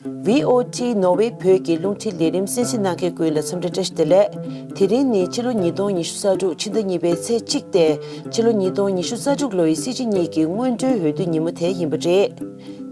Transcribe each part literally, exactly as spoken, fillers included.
ཝི་ཨོ་ཊི་ནོར་ཝེ་བོད་ཀྱི་རླུང་འཕྲིན་ལས་རིམ་གསན་གཟིགས་གནང་མཁན་ཀུན་ལ་འཚམས་འདྲི་བཀྲ་ཤིས་བདེ་ལེགས། དེ་རིང་ནི་ཕྱི་ལོ་ཉིས་སྟོང་ཉི་ཤུ་རྩ་དྲུག་ཕྱི་ཟླ་གཉིས་པའི་ཚེས་གཅིག་སྟེ། ཕྱི་ལོ་ཉིས་སྟོང་ཉི་ཤུ་རྩ་དྲུག་ལོ་ཡི་སྲིད་སྤྱི་གཉིས་ཀྱི་སྔོན་འགྲོའི་འོས་བསྡུ་ཉིན་མོ་དེ་ཡིན་པ་རེད།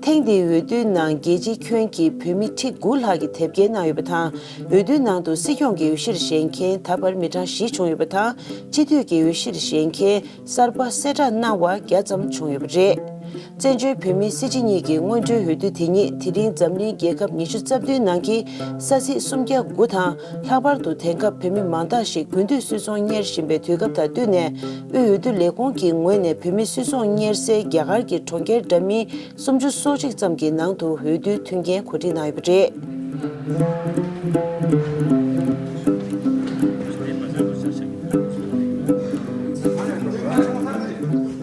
ཐེངས་འདིའི་འོས་བསྡུའི་ནང་རྒྱལ་སྤྱིའི་ཁྱོན་གྱི་བོད་མི་ཁྲི་དགུ་ལྷག་གིས་དེབ་སྐྱེལ་གནང་ཡོད་པ་དང་། འོས་བསྡུའི་ནང་དུ་སྲིད་སྐྱོང་གི་འོས་གཞིར་བཞེངས་མཁན་ད་བར་མི་གྲངས་བཞི་བྱུང་ཡོད་པ་དང་། སྤྱི་འཐུས་ཀྱི་འོས་གཞིར་བཞེངས་མཁན་གསར་པ་གསལ་བསྒྲགས་གནང་བ་བརྒྱ་ཙམ་བྱུང་ཡོད་པ་རེད། བཙན་བྱོལ་བོད་མིའི་སྲིད་སྤྱི་གཉིས་ཀྱི་སྔོན་འགྲོའི་འོས་བསྡུ་དེ་ཉིད་དེ་རིང་འཛམ་གླིང་རྒྱལ་ཁབ་ཉི་ཤུ་རྩ་བདུན་ནང་གི་ས་ཚིགས་སུམ་བརྒྱ་དགུ་དང་། ལྷག་པར་དུ་དེང་སྐབས་བོད་མི་མང་དག་ཞིག་དགུན་དུས་སུད་ཚོང་གཉེར་བཞིན་པའི་དུས་སྐབས་དང་བསྟུན་ནས། དབུས་འོས་བསྡུ་ལས་ཁུངས་ཀྱི་ངོས་ནས་བོད་མི་སུད་ཚོང་གཉེར་སའི་རྒྱ་གར་གྱི་གྲོང་ཁྱེར་འདྲ་མིན་སུམ་ཅུ་སོ་གཅིག་ཙམ་གྱི་ནང་དུ་འོས་བསྡུའི་མཐུན་རྐྱེན་གོ་སྒྲིག་གནང་ཡོད་པ་རེད།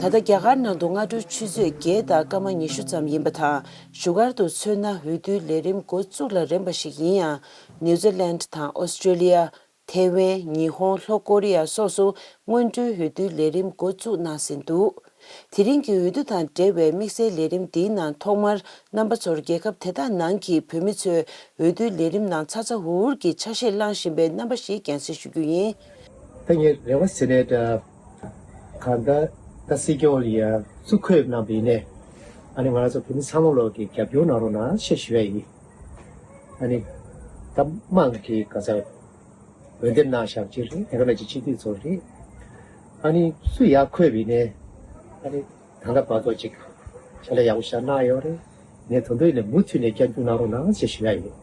ད་ལྟ་རྒྱ་གར་ནང་དུ་སྔ་དྲོའི་ཆུ་ཚོད་བརྒྱད་དང་སྐར་མ་ཉི་ཤུ་ཙམ་ཡིན་པ་དང་། བཞུགས་སྒར་དུ་མཚོན་ན་འོས་བསྡུའི་ལས་རིམ་འགོ་བཙུགས་ལ་རན་པ་ཞིག་ཡིན་ཡང་། ནིའུ་ཛི་ལན་དང་ཨོ་སི་ཀྲེ་ལི་ཡ། ཐེ་ཝན། ཉི་ཧོང་། ལྷོ་ཀོ་རི་ཡ་སོགས་སུ་སྔོན་འགྲོའི་འོས་བསྡུའི་ལས་རིམ་འགོ་བཙུགས་གནང་ཟིན་འདུག་དེ་རིང་གི་འོས་བསྡུ་དང་འབྲེལ་བའི་དམིགས་བསལ་ལས་རིམ་འདིའི་ནང་ཐོག་མར་རྣམ་པ་ཚོར་རྒྱལ་ཁབ་དེ་དག་ནང་གི་བོད་མི་ཚོས་འོས་བསྡུའི་ལས་རིམ་ནང་ཚ་ཚ་འུར་འུར་གྱི་ཆ་ཤས་བླངས་བཞིན་པའི་རྣམ་པ་ཞིག་རྒྱང་སྲིང་ཞུ་རྒྱུ་ཡིན། ད་ངས་རེ་བ་ཟེར་ནས་ད་གང་ལྟར་ད་སྲིད་སྐྱོང་ལ་ཡ་སུ་འཁོད་གནང་པ་ཡིན་ནའི་ཨ་ནི་ང་རང་ཚོ་བོད་མི་ཚང་མ་ལོག་གི་རྒྱབ་སྐྱོར་གནང་རོགས་གནང་ཞེས་ཞུ་ཡ་ཡིན། ཨ་ནི་ད་དམངས་ཀྱི་ག་ཚ་འོས་འདེམས་གནང་བཞག་ཅིག་རེད། དེ་ག་ནང་ཅིག་སྤྱི་འཐུས་ཚོ་རེད། ཨ་ནི་སུ་ཡར་འཁོད་པ་ཡིན་ནའི་ཨ་ནི་ད་ལྟ་བར་དུ་ཅིག་ཕྱག་ལས་ཡག་པོ་ཞིག་གནང་ཡོད་རེད། ངས་ད་དུང་ཡིན་ནའི་མུ་མཐུད་ནས་བསྐྱར་བཅོས་གནང་རོགས་གནང་ཞེས་ཞུ་ཡ་ཡིན།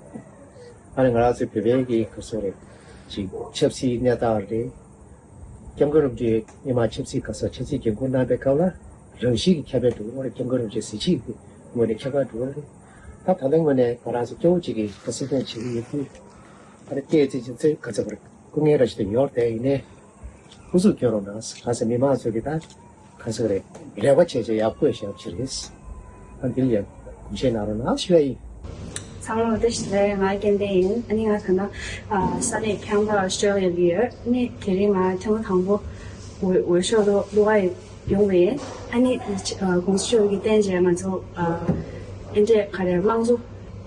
ཨ་ནི་ང་རང་ཚོའི་བོད་པའི་གི་ག་ཚོད་རེད། ཅིག་ཆབ་སྲིད་གནས་སྟངས་རེད། སྐྱབས་མགོན་རིན་པོ་ཆེ་སྔོན་མ་ཆབ་སྲིད་ག་ཚོད་ཆབ་སྲིད་འགན་འཁུར་གནང་པའི་སྐབས་ལ་རང་བཞིན་གྱི་ཁྱབ་སྤེལ་འགྲོ་གི་ཡོད་རེད། སྐྱབས་མགོན་རིན་པོ་ཆེ་གཟི་བརྗིད་ཀྱི་ངོས་ནས་ཁྱབ་སྤེལ་འགྲོ་གི་རེད། ད་ད་ལྟའི་ངོས་ནས་ང་རང་ཚོ་སྐྱོ་བོ་གཅིག་གི་ག་སྲིད་དོན་བྱེད་ཀྱི་ཡོད་དུས། ཨ་རེ་སྐད་ཅིག་ཅིག་ཚེ་ག་ཚོད་བར་སྐུ་ངལ་ར་ཞིག་ཏུ་ཡོད་དེ་ཡིན་ནའི། ཧུར་ཐག་སྐྱོན་རོགས་གནང་། ག་ཚོད་མི་མང་ཚོས་ཀྱི་ད་ག་ཚོད་རེད། རེ་བ་བྱས་བྱས་ཡག་པོ་ཞབས་ཕྱི་རེད། ཨ་འདི་ལ་ཡང་དགོངས་བཞེས་གནང་རོགས་གནང་ཞུ་ཡ་ཡིན། ཚང་མ་བདེ་ཞིག་རེད། ང་ཀེན་ཏེ་ཡིན། ཨ་ནི་ང་ད་ལྟ་ས་གནས་ཁེམ་བྷ་ར་ཨོ་སི་ཀྲེ་ལི་ཡ་ལ་ཡོད། ཨ་ནི་དེ་རིང་ང་ཐེངས་མ་དང་པོ་འོས་འོས་ཤོག་ལོ་ལོ་ག་ཡོད། ཡོང་བས། ཨ་ནི་ཨ་གོང་ས་མཆོག་གིས་བསྟན་བྱས་ང་ཚོ་ཨ་ཨེ་འདྲས་ག་རེ་དམངས་གཙོ་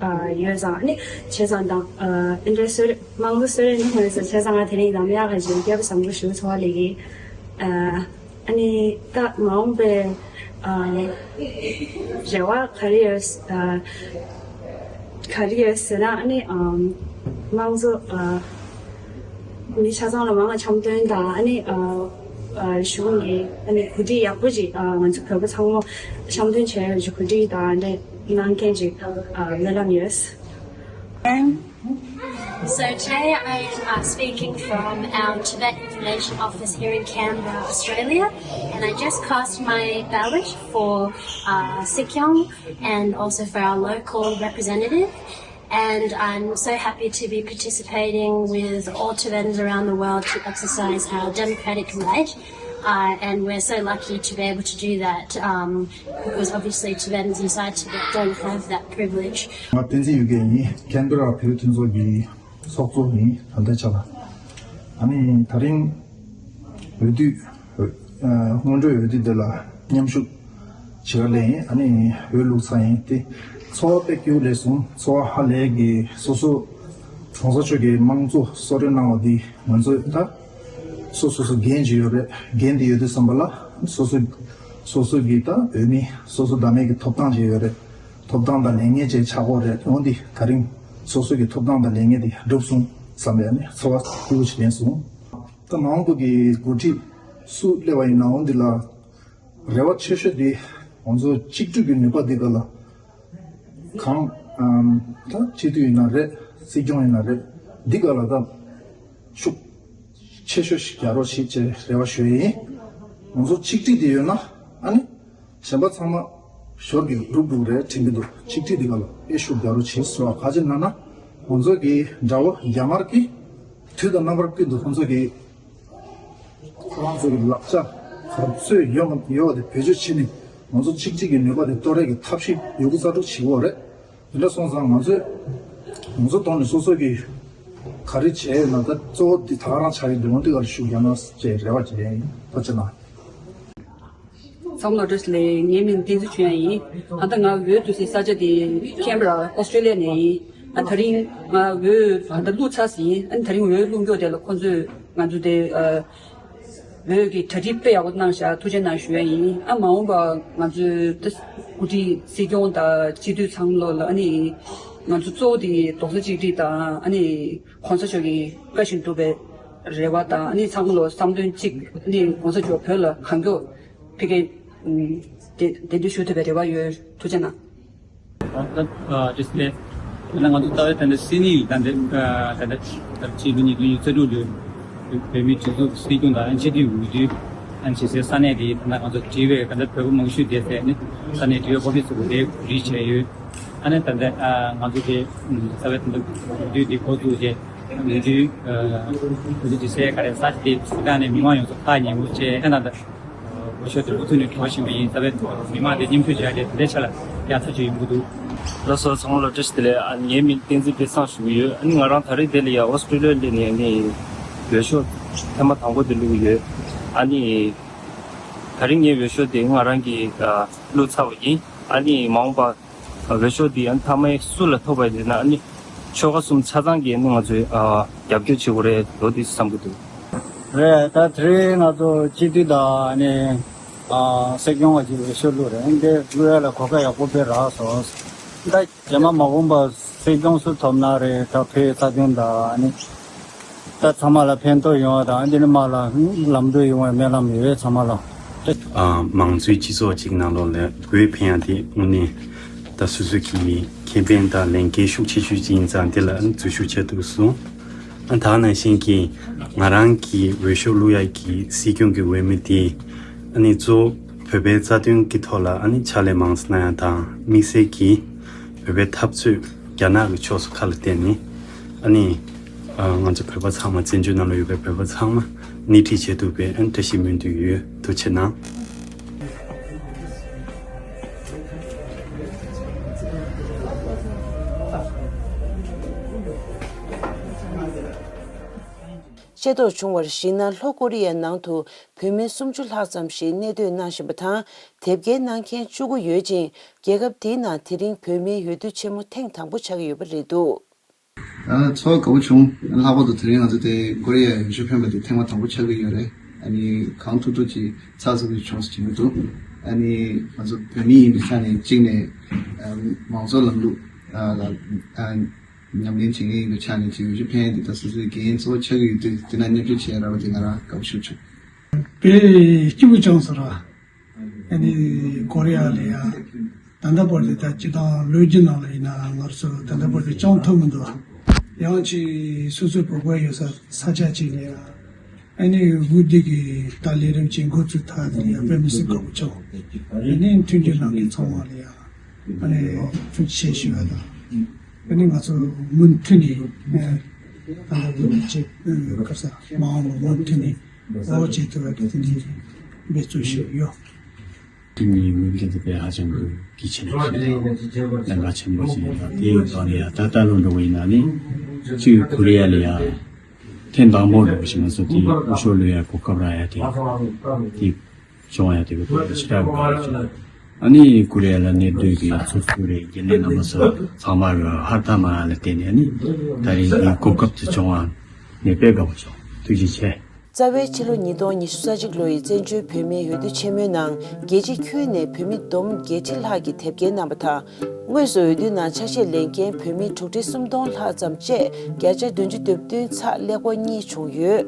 ཨ་ཡོད་ཙང་། ཨ་ནི་བྱས་ཙང་དང་ཨ་ཨེ་འདྲས་གསོལ་རས་དམངས་གཙོ་གསོལ་རས་གནང་ཡོད་ཙང་། བྱས་ཙང་ང་དེ་རིང་དང་མི་ཡག་ག་ཅིག་སྐྱབས་བཟང་པོ་ཞུ་ཚོགས་ལས་ཀྱི་ཨ་ཨ་ནི་ད་མ་འོངས་པའི་ཨ་རེ་བ་ག་རེ་ཡོད་ཨ། ག་རེ་ཡོད་ཟེར་ན། ཨ་ནི་ཨམ་དམངས་གཙོ་ཨ་མི་ཆ་ཚང་ལ་མང་ལ་འཆམ་མཐུན་དང་། ཨ་ནི་ཨ་ཨ་གཞུང་གི་ཨ་ནི་གོ་སྒྲིག་ཡག་པོ་ཅིག་ཨ་ང་ཚོ་བོད་པ་ཚང་མ་འཆམ་མཐུན་བྱས་ཡོད་ཅིག་གོ་སྒྲིག་དང་འདྲ་གནང་མཁན་ཅིག་ཨ་སྨོན་ལམ་ཡོད། So today I am uh, speaking from our Tibet Information Office here in Canberra, Australia, and I just cast my ballot for uh, Sikyong and also for our local representative. And I'm so happy to be participating with all Tibetans around the world to exercise our democratic right. Uh, and we're so lucky to be able to do that um, because obviously Tibetans inside Tibet don't have that privilege. ང་བསྟན་འཛིན་ཡུལ་གྱི་ཡིན། ཁེན་བྷེ་ར་བོད་མཐུན་ཚོགས་ཀྱི་ཚོགས་གཙོ་ཡིན། ད་ལྟའི་ཆ་ལ། ཨ་ནི་ད་རིང་འོས་བསྡུ་སྔོན་འགྲོའི་འོས་བསྡུ་འདི་ལ་མཉམ་ཞུགས་བྱེད་ག་སླེབས་ཡིན། ཨ་ནི་འོས་བླུགས་ཚར་ཡིན་ཏེ། ཚོར་བ་དཔེ་སྐྱིད་པོ་སླེབས་སོང་། ཚོར་བ་ཧ་ལས་ཀྱི། སོ་སོ་གོང་ས་མཆོག་གིས་དམངས་གཙོ་གསོལ་རས་གནང་བ་འདི་ང་ཚོས་ད་སོ་སོ་སོ་འགན་ཅིག་ཡོད་རེད། འགན་འདི་ཡོད་དུས་ཙམ་པ་ལ་སོ་སོ་སོ་སོ་གི་ད་འོས་མི་སོ་སོ་བདག་མེད་ཀྱི་ཐོབ་ཐང་ཅིག་ཡོད་རེད། ཐོབ་ཐང་དང་ལས་འགན་ཅིག་ཆགས་ཀྱི་ཡོད་རེད། འོ་འདི་ད་རིང་སོ་སོ་གི་ཐོབ་ཐང་དང་ལས་འགན་འདི་འགྲུབ་སོང་བསམ་པའི་ཨ་ནི་ཚོར་བ་སྐྱིད་པོ་ཞིག་ལེན་སོང་། ད་མ་འོངས་པ་གི་འགོ་ཁྲིད་སུ་སླེབས་པ་ཡིན་ན་འོ་འདི་ལ་རེ་བ་ཆེ་ཤོས་དེ་ང་ཚོ་གཅིག་སྒྲིལ་གྱི་ནུས་པ་འདི་ག་ལ་གང་ཨམ་ད་སྤྱི་འཐུས་ཡིན་ན་རེད། སྲིད་སྐྱོང་ཡིན་ན་རེད། འདི་ག་ལ་ད་ཤུགས་ཆེ་ཤོས་ཤིག་རྒྱག་རོགས་བྱེད་ཅེས་རེ་བ་ཞུ་ཡ་ཡིན། ང་ཚོ་གཅིག་སྒྲིལ་དེ་ཡོད་ན་ཨ་ནི་གཞན་པ་ཚང་མ་ཞོར་གྱི་འགྲུབ་འགྲུབ་རེད་དྲན་གྱི་འདུག་གཅིག་སྒྲིལ་འདི་ག་ལ་དཔེ་ཤུགས་རྒྱག་རོགས་བྱེད་ཟེར་བ་ག་ཅི་ན་ན། ང་ཚོ་གི་དགྲ་བོ་རྒྱ་དམར་གྱིས་དུས་དང་རྣམ་པར་ཀུན་ཏུ་ཁོང་ཚོ་གི་ཁོ་རང་ཚོ་གི་ལག་ཆ་ག་ཚོད་ཡོད་ཡོད་པ་དེ་བེད་སྤྱོད་བྱས་ནས་ང་ཚོ་གཅིག་སྒྲིལ་གྱི་ནུས་པ་དེ་གཏོར་ཡས་ཀྱི་ཐབས་ཤེས་ཡོད་རྒུ་རྩལ་སྤྲུགས་བྱེད་དགོས་རེད། དེ་འདྲ་སོང་ཙང་ང་ཚོས་ང་ཚོ་ཐོག་ནས་སོ་སོ་གི་ག་རེ་བྱས་ཡོད་ན་ད་གཙོ་བོ་འདི་ད་ག་རང་ཆགས་ཡོད་འདུག་འོན་ཏེ་ག་རེ་ཤུགས་རྒྱག་ན་ཅེས་རེ་བ་བྱེད་ཡ་ཡིན། ཐུགས་རྗེ་གནང་། ཨོམ་ལོ་ཏོས་ལས། ངའི་མིང་བསྟན་འཛིན་ཆོས་དབྱངས་ཡིན། ད་ལྟ་ང་འོས་བསྡུ་སའི་ས་ཆ་དེ་ཁེན་བྷ་ར་ཨོ་སི་ཀྲི་ལི་ཡ་ནས་ཡིན། ཨ་ད་རིང་ང་འོས་ད་ལྟ་བླུགས་ཚར་ཟིན། ཨ་ད་རིང་འོས་བླུགས་མགྱོགས་དེ་ལ་ཁོང་ཚོས་ང་ཚོ་དེ་ཨ་འོས་ཀྱི་གྲ་སྒྲིག་དཔེ་ཡག་པོ་གནང་ཤག་ཐུགས་རྗེ་གནང་ཞུ་ཡ་ཡིན། ཨ་མ་འོངས་པ་ང་ཚོའི་ད་འགོ་ཁྲིད་སྲིད་སྐྱོང་དང་སྤྱི་འཐུས་ཚང་མ་ལོ་ལ་ཨ་ནི་ང་ཚོ་གཙོ་བོ་དེ་རྡོག་རྩ་གཅིག་སྒྲིལ་དང་ཨ་ནི་གོང་ས་མཆོག་གི་བཀའ་བཞིན་སྒྲུབ་པའི་རེ་བ་དང་ཨ་ནི་ཚང་མ་ལོ་བསམ་དོན་གཅིག་ཨ་ནི་གོང་ས་མཆོག་བོད་ལ་གང་མགྱོགས་ཕེབས་མཁན་གདན་འདྲེན་ཞུ་ཐུབ་པའི་རེ་བ་ཡོད། ཐུགས་རྗེ་གནང་། ད་ལྟ་ཨ་ཇི་སི་ལེ། ད་ལྟ་ང་ཚོ་རྩ་བའི་ད་ལྟ་སིད་ནི་ཡི་ད་ལྟ་ཨ་ད་ལྟ་ཕྱི་ལོ་ཉིས་སྟོང་ཉི་ཤུ་རྩ་དྲུག་ལོའི་བོད་མིའི་སྒྲིག་འཛུགས་སྲིད་སྐྱོང་དང་ཨ་སྤྱི་འཐུས་འོས་བསྡུ་ཨ་བྱེད་སའི་ས་གནས་དེ་ད་ལྟ་ང་ཚོ་བྲིས་པའི་ད་ལྟ་བོད་པ་མང་ཤོས་བསྡད་སའི་ནི་ས་གནས་བྲིས་པའི་ཨོ་ཕི་སི་ཚོ་དེ་གོ་སྒྲིག་བྱས་ཡོད། ཨ་ནི་ད་ལྟ་ཨ་ང་ཚོ་དེ་རྩ་བའི་ད་ལྟ་འོས་བསྡུ་དེ་འགོ་བཙུགས་རྗེས་འོས་བསྡུ་འོས་བསྡུ་དེ་སའི་ག་རེ་ས་ཆ་དེ་སུ་དང་ནས་མི་མང་ཡོངས་སུ་ཁག་ཉེ་པོ་བྱས་ཨ་ན་ད། འོས་ཤོག་དེ་འགོ་ཚུགས་ནས་འགྲོ་བཞིན་པ་ཡིན། རྩ་བའི་མི་མང་དེ་མཉམ་ཞུགས་བྱས་ཏེ་དེ་འདྲའི་ཆ་ལ་ཡ་ཚ་ཅིག་ཡོང་གི་འདུག་ལགས་སོ། ཚང་མ་ལ་བཀྲ་ཤིས་བདེ་ལེགས། ཨ་ངའི་མིང་བསྟན་འཛིན་དཔལ་བཟང་ཞུ་གི་ཡོད། ཨ་ནི་ང་རང་ད་རེས་འདི་ལ་ཡ་ཨོ་སི་ཀྲི་ལི་ཡ་ལ་ནས་ནི་འོས་ཤོག་ཐེངས་མ་དང་པོ་དེ་བླུགས་ཡོད། ཨ་ནི་ད་རེས་ངའི་འོས་ཤོག་དེ་ང་རང་གིས་ཨ་བླུགས་ཚར་བ་ཡིན། ཨ་ནི་མ་འོངས་པ་འོས་ཤོག་འདི་ཨ་ནི་མཐའ་མའི་སུ་ལ་ཐོབ་པ་ཡིན་ན་ཨ་ནི་ཆོལ་ཁ་གསུམ་ཆ་ཚང་གིས་ཨ་ནི་ང་ཚོའི་ཨ་རྒྱབ་སྐྱོར་བྱེད་དགོས་རེད་ལོ་འདི་བསམ་གྱི་འདུག་རེད། ད་དེ་རིང་ང་ཚོ་སྤྱི་འཐུས་དང་ཨ་ནི་ཨ་སྲིད་སྐྱོང་བ་ཅིག་འོས་ཤོག་བླུགས་རེད། འདི་བླུགས་ཡ་ལ་གོ་སྐབས་ཡག་པོ་དཔེ་རག་སོང་། ད་རྗེས་མ་མ་འོངས་པ་སྲིད་སྐྱོང་སུ་ཐོབ་ན་རེད། ད་བོད་རྩ་དོན་དང་ཨ་ནི་ད་ཚང་མ་ལ་ཕན་ཐོགས་ཡོང་བ་དང་འདི་ནི་མ་ལ་ལམ་འགྲོ་ཡོང་བའི་སྨོན་ལམ་ཡོད་ཚང་མ་ལ། ཨ་མང་གཙོའི་སྤྱི་ཚོགས་ཅིག་ནང་ལོགས་ལ་འོས་འཕེན་ཡ་དེ་དངོས་གནས་ད་སོ་སོ་གི་ཁེ་ཕན་དང་ལས་འགན་ཤུགས་ཆེ་ཤོས་ཅིག་ཡིན་ཙང་དེ་ལ་ཨ་ནི་འཛུལ་ཞུགས་བྱས་འདུག་སོང་། ཨ་ད་ནང་བཞིན་གྱི་ང་རང་གི་འོས་ཤོག་བླུག་ཡ་གི་སྲིད་སྐྱོང་གི་འོས་མི་དེ་ཨ་ནི་གཙོ་བོ་བོད་པའི་རྩ་དོན་གྱི་ཐོག་ལ་ཨ་ནི་ཕྱག་ལས་མང་ཙམ་གནང་ཡ་དང་དམིགས་བསལ་གྱི་བོད་པའི་འཐབ་རྩོད་རྒྱ་ནག་གི་ཕྱོགས་སུ་ཁ་ལ་གཏད་ནས་ཨ་ནི་ཨ་ང་ཚོ་བོད་པ་ཚང་མ་བཙན་བྱོལ་ནང་ལ་ཡོད་པའི་བོད་པ་ཚང་མ་སྣེ་ཁྲིད་བྱེད་ཐུབ་པའི་ཨ་ནི་བཀྲ་ཤིས་སྨོན་འདུན་ཡོད། ཐུགས་རྗེ་གནང་། ཤེས་རྟོགས་བྱུང་བར་གཞིགས་ན། ལྷོ་ཀོ་རི་ཡའི་ནང་དུ་བོད་མི་སུམ་ཅུ་ལྷག་ཙམ་ཞིག་གནས་སྡོད་གནང་བཞིན་པ་དང་། དེབ་སྐྱེལ་གནང་མཁན་བཅུ་དགུ་ཡོད་ཅིང་། རྒྱལ་ཁབ་དེའི་ནང་དེ་རིང་བོད་མིའི་འོས་བསྡུ་ཆེན་མོ་ཐེངས་དང་པོ་ཆགས་ཀྱི་ཡོད་པ་རེད་འདུག་ཨ། ཚོར་བ་དགའ་པོ་བྱུང་། ལྷག་པར་དུ་དེ་རིང་ང་ཚོ་དེ་ཀོ་རི་ཡའི་འོས་ཤོག་འཕེན་པ་དེ་ཐེངས་མ་དང་པོ་ཆགས་ཀྱི་ཡོད་རེད། ཨ་ནི་གང་ཐུབ་ཐུབ་ཅིག་ཚགས་ཚུད་པོ་བྱུང་ཟེར་གྱི་འདུག་ཨ་ནི་ང་ཚོ་བོད་མི་ཡིན་པའི་ཆ་ནས་གཅིག་ནས་ཨ་མང་གཙོ་ལམ་ལུགས་ཨ་ལ་ཨ་ཉམས་ལེན་བྱེད་མཁན་ཡིན་པའི་ཆ་ནས་ཅིག་འོས་ཤོག་འཕེན་ཡ་དེ་ད་སོ་སོའི་འགན་གཙོ་བོ་ཆགས་ཀྱི་ཡོད་དུས་དེ་ན་མཉམ་ཞུགས་བྱེད་ཡ་རག་པ་དེ་ང་རང་དགའ་པོ་ཞིག་བྱུང་། དཔེ་སྐྱིད་པོ་བྱུང་ཟེར་བ། ཨ་ནི་ཀོ་རི་ཡ་ལ་ཡ་ད་ལྟ་བར་དུ་ད་སྤྱི་བཏང་ལོ་རྒྱུས་ནང་ལ་ཡིན་ན་ང་ཚོ་ད་ལྟ་བར་དུ་བྱུང་ཐུབ་མི་འདུག་ཡང་ཅིག་སོ་སོའི་བོད་པ་ཡོད་ས་ས་ཆ་ཅིག་ལ་ཡ་ཨ་ནི་འོས་བསྡུ་གི་ད་ལས་རིམ་ཅིག་འགོ་བཙུགས་ཐག་དེ་ལ་ཡ་དཔེ་མི་སྲིད་དགའ་པོ་བྱུང་། ཨ་ནི་མཐུན་རྐྱེན་གནང་མཁན་ཚང་མ་ལ་ཡ་ཨ་ནི་ཐུགས་རྗེ་ཆེ་ཞུ་བ་དང་། ཨ་ནི་ང་ཚོ་མུ་མཐུད་ནས་ཨ་ད་ལྟ་འོས་བསྡུ་བྱེད་སྐབས་སུ་མ་འོངས་པ་མུ་མཐུད་ནས། འོ་བྱེད་ཐུབ་པའི་དེ་འདྲའི་འབད་རྩོལ་ཞིག་ཡོད། དེ་ནི་མི་རྒྱུད་དེ་དཔེ་ཧ་ཅང་གི་གལ་ཆེན་པོ་ཞིག་རེད། གནད་འགག་ཆེན་པོ་ཞིག་ཡིན་ལ། དེ་ཡོད་དོ་ནི་ཡ་ད་ལྟ་ལོ་འགྲོ་བ་ཡིན་ན་ནི་སྤྱི་ཡོངས་ཀོ་རི་ཡ་ལ་ཡ་ཐེངས་དང་པོ་འགྲོ་བ་ཞིག་ང་ཚོ་དེ་འོས་ཤོག་བླུག་ཡ་གོ་སྐབས་རག་ཡ་དེ་དེ་བྱུང་ཡ་དེ་གི་དེ་ཞེ་དྲག་དགའ་བ་ཞིག་ཨ་ནི་ཀོ་རི་ཡ་ལ་གནས་སྡོད་ཀྱི་ཚོགས་གཙོ་རེད། རྒྱུན་ལས་རྣམ་པ་ཚོ་ཚང་མ་གི་ཧུར་ཐག་མ་ལ་བརྟེན་ནས་ཨ་ནི་ད་རེས་འདི་གོ་སྐབས་དེ་བྱུང་བ་ནི་དཔེ་དགའ་པོ་བྱུང་། ཐུགས་རྗེ་ཆེ། རྩ་བའི་ཕྱི་ལོ་ཉིས་སྟོང་ཉི་ཤུ་རྩ་གཅིག་ལོ་ཡི་བཙན་བྱོལ་བོད་མིའི་འོས་བསྡུ་ཆེན་མོའི་ནང་རྒྱལ་སྤྱི་ཁྱོན་ནས་བོད་མི་བསྡོམས་བརྒྱད་ཁྲི་ལྷག་གིས་དེབ་སྐྱེལ་གནང་བ་དང་། དངོས་སུ་འོས་བསྡུའི་ནང་ཆ་ཤས་ལེན་མཁན་བོད་མི་དྲུག་ཁྲི་སུམ་སྟོང་ལྷག་ཙམ་བཅས་བརྒྱ་ཆ་བདུན་ཅུ་དོན་བདུན་ཚགས་ཀླད་ཀོར་གཉིས་བྱུང་ཡོད།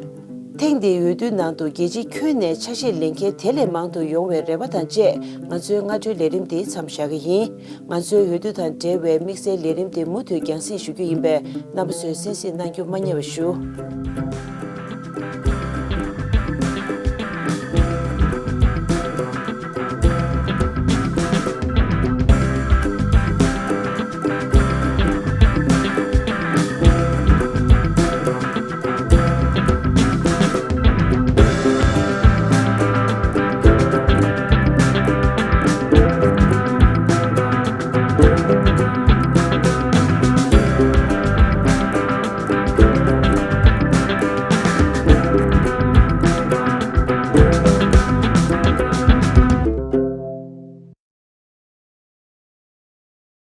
ཐེངས་འདིའི་འོས་བསྡུའི་ནང་དུ་རྒྱལ་སྤྱིའི་ཁྱོན་ནས་ཆ་ཤས་ལེན་མཁན་དེ་ལས་མང་དུ་ཡོང་བའི་རེ་བ་དང་བཅས་ང་ཚོའི་སྔ་དྲོའི་ལས་རིམ་འདི་མཚམས་བཞག་གི་ཡིན། ང་ཚོའི་འོས་བསྡུ་དང་འབྲེལ་བའི་དམིགས་བསལ་ལས་རིམ་དེ་མུ་མཐུད་རྒྱང་སྲིང་ཞུ་རྒྱུ་ཡིན་པས་རྣམ་པ་ཚོས་གསན་གཟིགས་གནང་རྒྱུ་མ་བསྙེལ་བ་ཞུ།